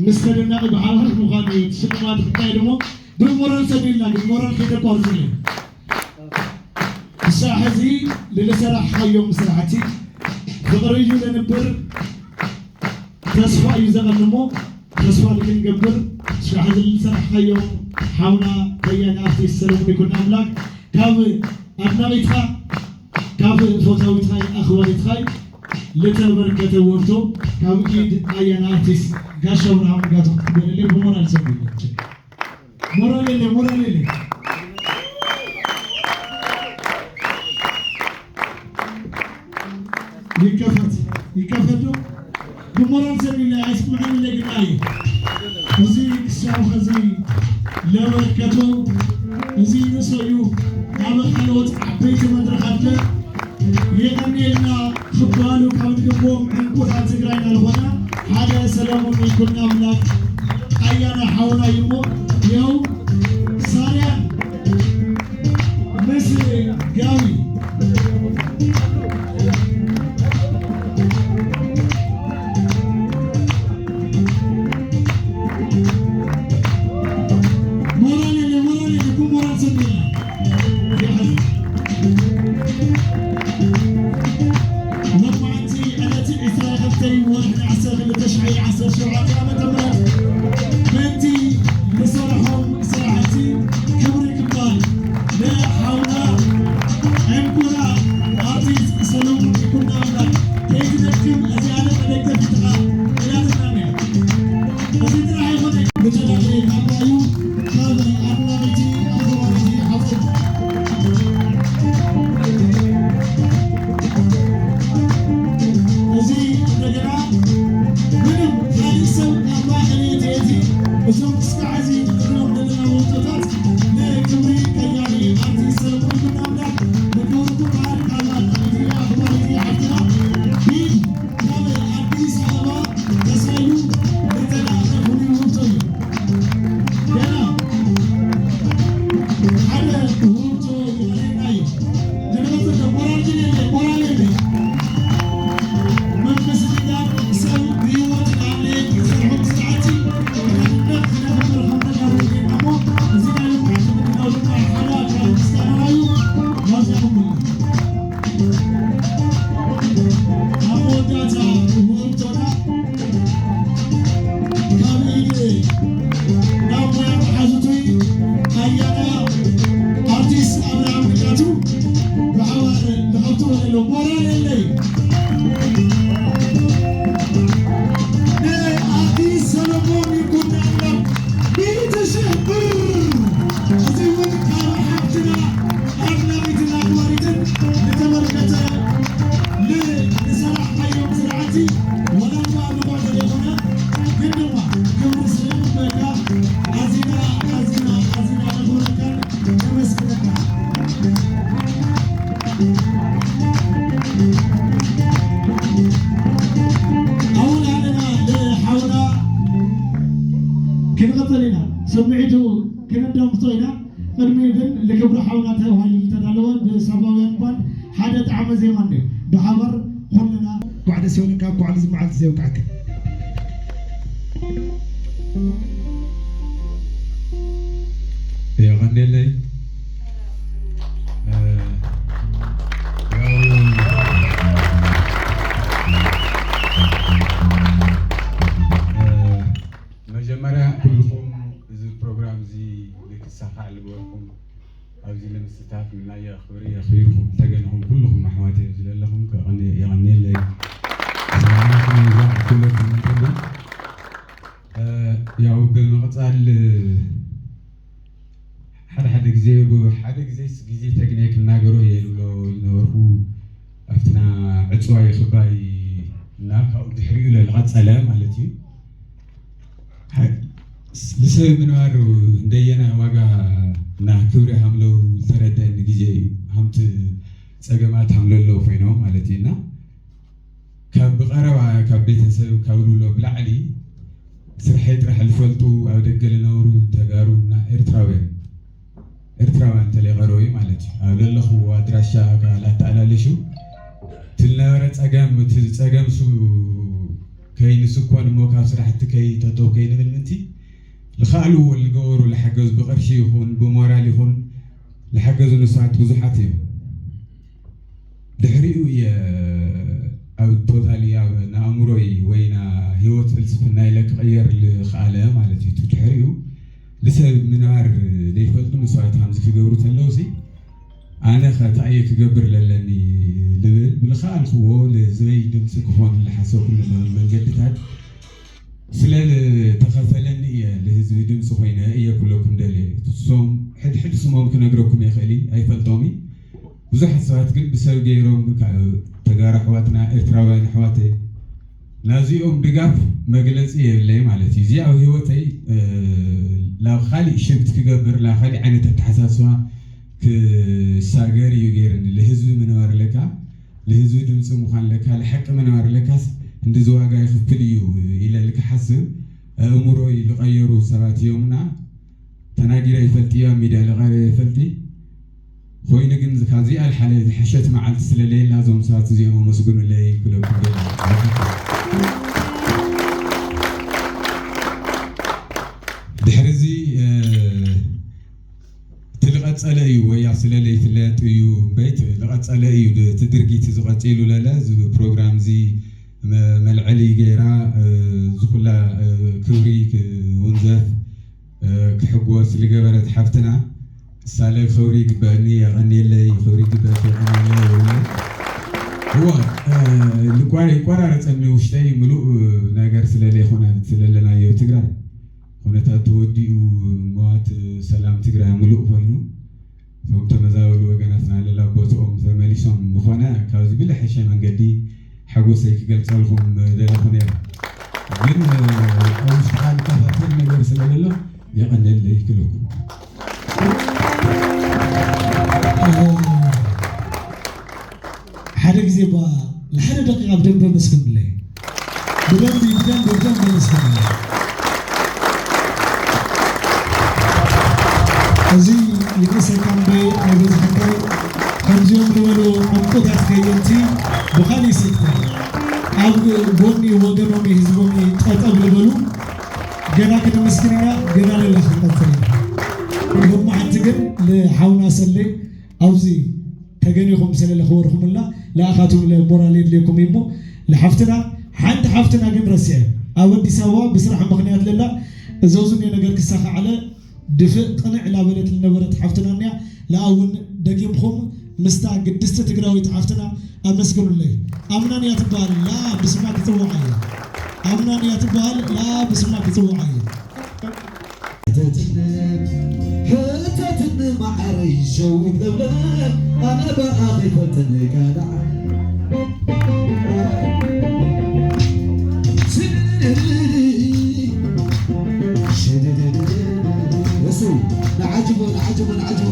ምስ ተደናቒ ብሓባር ምዃኑ እዩ። እቲ ሽልማት ክካየድ እሞ ብሞራል ሰዲልና፣ ግን ሞራል ከይተቋርጹ እዩ። ክሳዕ ሕዚ ንዝሰራሕኻዮም ስራሕቲ ፍቕሪ እዩ ዘንብር፣ ተስፋ እዩ ዘቐንሞ፣ ተስፋ ንክንገብር ክሳዕ ሕዚ ንዝሰራሕኻዮም ሓውና ከያኒ ኣርቲስት ሰለሙን ይኩን ኣምላክ ካብ ኣድናቒትካ ካብ ፈታዊትኻይ ኣኽባሪትኻይ ልተበርከተ ወርቶ ካብ ኢድ ኣያና ኣርቲስት ጋሻ ብርሃኑ ጋቶ ክትበለለይ ብሞራል ሰጉ ሞራል የለ ሞራል የለ ይከፈት ይከፈት ዶ ብሞራል ሰብ ኢለ ኣይስምዐን ኢለ ግና እዩ። እዚ ክሳብ ኸዚ ለበርከቶ እዚ ንእሰዩ ኣብ ካልኦት ዓበይቲ መድረኻት የቐንየልና ክበሃሉ ካብ ዝግብኦም ዕንቁታት ትግራይና ዝኾነ ሓደ ሰለሙን ይኩን ኣምላክ ኣያና ሓውና እዩ እሞ ይኸው ሳርያን ምስ ጋዊ ሞራል የለ ሞራል የለ እኮ ሞራል ሰጥና ሎማዓንቲ ዕለት ዕስራን ክልተን ወርሒ ዓሰርተ ክልተ ሺሕ ዓሰርተ ሸውዓተ ዓመተ ምህረት በቲ ንሰርሖም ስራሕቲ ክብሪ ክባል ንሓውና ዕንቁና ኣርቲስት ሰለሙን ይኩን ኣምላክ ከይትደክም እዚኣ መደገፊትኻ ኢላትና እያ። እዚ ጥራሕ ኣይኮነ ብተጋግሬ ካብ እዩ ካብ ኣድናቒቲ ኣኽባሪቲ ሓፍትና እዚ እንደገና ምንም ካልእ ሰብ ኣብ ማእኸል እቲ እዚ እዞም ክስታዕ እዚ ንሪኦም ዘለና ውህብቶታት ንክብሪ ከያኒ ኣርቲስት ሰለሙን ይኩን ኣምላክ ንክብርኩም በዓል ካብ ኣድናቒቲ ኣኽባሪቲ ሓፍትና ቢድ ካብ ኣዲስ ኣበባ ተሳኢሉ ዝተላእከ ፍሉይ ውህብቶ እዩ። ገና ሓደ ውህብቶ ይቐረና እዩ። ንድሕሪት ዘሎ ሞራል ግን የለ፣ ሞራል የለ። መንፈስ ኪዳን ሰብ ብህይወት ንኣለ ዝሰርሖም ስራሕቲ ብሓድነት ክነኽብር ከም ተጋሩ ጌርና እሞ፣ እዚ ናይ ልምዓት ምድላው ድማ ሓደ ኣካል ምስጋናና እዩ። ናብዚኣ ንመለስ። ኣብ መወዳእታ ውህብቶና ካብ ኢድ ናብ ሙያ መሓዙተይ ኣያና ኣርቲስት ኣብርሃም ንጋቱ ብሓባር ንኸፍቶ በለሎ ሞራል የለይ። ንኣርቲስት ሰለሞን ይኩን ኣምላክ ሚእቲ ሺሕ ብር። እዚ እውን ካብ ሓፍትና ኣድናቒትን ኣኽባሪትን ዝተበርከተ ን-፣ ንሰራሕካዮም ስራሕቲ ወላ እኳ ንቑሕ ዘይኮነ፣ ግን ድማ ክብሪ ስለ ንግበካ ኣዚና፣ ኣዚና፣ ኣዚና ነኽብረካን ነመስግነካን። ኣሁን ኣለና ንሓውና ክንቕጽል ኢና። ስምዒቱ ክነዳምጾ ኢና። ቅድሚኡ ግን ንክብሪ ሓውና ተባሂሉ ዝተዳለወ ብሳባውያን ባንድ ሓደ ጣዕመ ዜማ እንድዩ። ብሓባር ኩልና እንኳዕ ደስ ይበለካ፣ እንኳዕ ንዚ መዓልቲ እዚ የብቅዓካ። የቐንየለይ። እ፣ ያው፣ እ፣ መጀመርያ ኩልኹም እዚ ፕሮግራም እዚ ንክሳኻዕ ልግበርኩም ኣብዚ ንምስታፍ ናይ ክብሪ ኣኽቢርኩም ዝተገንኹም ኩልኹም ኣሕዋተይ ኣብዚ ዘለኹም ከቐኒ-፣ የቐንየለይ። ሰላምኩም ይብዛሕ ኩለኩም እንተሉ። እ፣ ያው ብምቕጻል ሓደ ሓደ ግዜ ብ-፣ ሓደ ግዜስ ግዜ ተግንየ ክናገሮ እየ ዝብሎ ዝነበርኩ ኣብትና ዕጽዋይ ክባይ እና ካብኡ ድሕሪኡ ለልቐጸለ ማለት እዩ። ሓ-፣ ስ-፣ ንሰብ ምንባር እንደየናይ ዋጋ እና ክብሪ ሃምለው ዝተረደኒ ግዜ እዩ። ሃምቲ ጸገማት ሃምለለው ኮይኖም ማለት እዩ እና ካብ ብቐረባ ካብ ቤተሰብ ካብ ልብሎ ብላዕሊ ስርሐይ ጥራሕ ዝፈልጡ ኣብ ደገ ዝነበሩ ተጋሩ እና ኤርትራውያን፣ ኤርትራውያን እንተለይ ቀረቡ ማለት እዩ። ኣብ ዘለኹዎ ኣድራሻ ካብ ላተኣላለሹ እቲ ዝነበረ ጸገም፣ እቲ ጸገም ሱ-፣ ከይንስኮን እሞ ካብ ስራሕቲ ከይጠጠው ከይንብል ምንቲ ልኻልዎ ልገበሩ ልሓገዙ ብቕርሺ ይኹን ብሞራል ይኹን ልሓገዙ ንሳት ብዙሓት እዮም። ድሕሪኡ እየ ኣብ ቶታሊ ኣብ ንኣእምሮይ ወይ ና ህይወት ፍልስፍና ኢለ ክቕየር ልኽኣለ ማለት እዩ። እቲ ድሕሪኡ ልሰብ ምንባር ዘይፈልጡ ንሳት ከምዚ ክገብሩ ተለውሲ ኣነ ከ እንታይ እየ ክገብር ለለኒ ልብል ብልኸኣልክዎ ልህዝበይ ድምፂ ክኾን ልሓሰብኩሉ መ- መንገድታት ስለ ልተኸፈለኒ እየ ልህዝቢ ድምፂ ኮይነ እየ ክብለኩም ደልየ። እሶም ሕድሕድ ስሞም ክነግረኩም የኽእል እዩ፣ ኣይፈልጦም እዩ። ብዙሓት ሰባት ግን ብሰብ ገይሮም ካብ ተጋሩ ኣሕዋትና ኤርትራውያን ኣሕዋተይ ናዚኦም ድጋፍ መግለፂ የብለይ ማለት እዩ። እዚ ኣብ ህይወተይ ናብ ካሊእ ሽፍት ክገብር ናብ ካሊእ ዓይነት ኣተሓሳስባ ክሳገር እዩ ገይርኒ። ልህዝቢ ምንባር ለካ ልህዝቢ ድምፂ ምዃን ለካ ልሓቂ ምንባር ለካስ እንድዚ ዋጋ ይኽፍል እዩ ኢለ ልክሓስብ ኣእምሮይ ልቐየሩ ሰባት እዮምና። ተናጊረ ይፈልጥ እያ ሚድያ ልቐረ ይፈልጥ ኮይኑ ግን ካብዚኣ ልሓለ ዝሕሸት መዓልቲ ስለለየላ እዞም ሰባት እዚኦም ኣመስግኑለይ ክለኩም ደላ። ድሕሪ እዚ እቲ ዝቐጸለ እዩ ወያ ስለ ለይፍለጥ እዩ እምበይት ዝቐጸለ እዩ እቲ ድርጊት ዝቐጺሉ ለለ እዚ ፕሮግራም እዚ መ- መልዐሊ ገይራ ዝኩላ ክብሪ ክውንዘፍ ክሕጎስ ዝገበረት ሓፍትና ሳለ ክብሪ ይግበአኒ የቐንየለይ ክብሪ ይግበአክ የቐንየለይ ይብለ እዋ ልቋረ ይቆራረፀኒ ውሽጠይ ምሉእ ነገር ስለለይኮነ ስለለናዮ ትግራይ ኩነታት ተወዲኡ መዋት ሰላም ትግራይ ምሉእ ኮይኑ እቶም ተመዛበሉ ወገናትና ለላ ቦትኦም ተመሊሶም ምኾነ ካብዚ ብልሐሸ መንገዲ ሓጎሰይ ክገልፀልኩም ደለኹ ነይረ ግን ውሽጥካ ልከታተል ነገር ስለለሎ የቐንየለይ ክልኩም ሓደ ግዜ ባ ንሓደ ደቂቃ ብደንብ ኣመስግኑለይ። ብደንብ ብደንብ ብደንብ ኣመስግኑለይ። እዚ ይንእሰካ እምበይ ኣይበዝሐካይ። ከምዚኦም ዝበሉ ዕንቁታት ከየንቲ ብኻሊእ ሴክተር ኣብ ጎኒ ወገኖም ህዝቦም ጠጠው ዝበሉ ገና ክንምስግን ኢና፣ ገና ሌላ ክንቀፅል ኢና። ሎማዓንቲ ግን ንሓውና ሰሌ ኣብዚ ተገኒኹም ስለ ለኽበርኩምልና ንኣኻትኩም ለሞራል የድልየኩም እሞ ንሓፍትና ሓንቲ ሓፍትና ግን ረሲዐ ኣብ ኣዲስ ኣበባ ብስራሕ ምኽንያት ለላ እዞ ዝኒ ነገር ክሳኻዕለ ድፍእ ቅንዕ ላበለት ልነበረት ሓፍትና እኒያ ለኣውን ደጊምኹም ምስታ ግድስቲ ትግራዊት ሓፍትና ኣመስግኑለይ ኣምናን እያ ትበሃል ላ ብስማ ክፅውዓ እየ ኣምናን እያ ትበሃል ላ ብስማ ክፅውዓ እየ ሕተትኒ ማዓረይ ሸዊት ለብለብ ኣነ ብኣኺ ፈልጥኒ ጋዳዓ እሱ ንዓጅቦ ንዓጅቦ ንዓጅቦ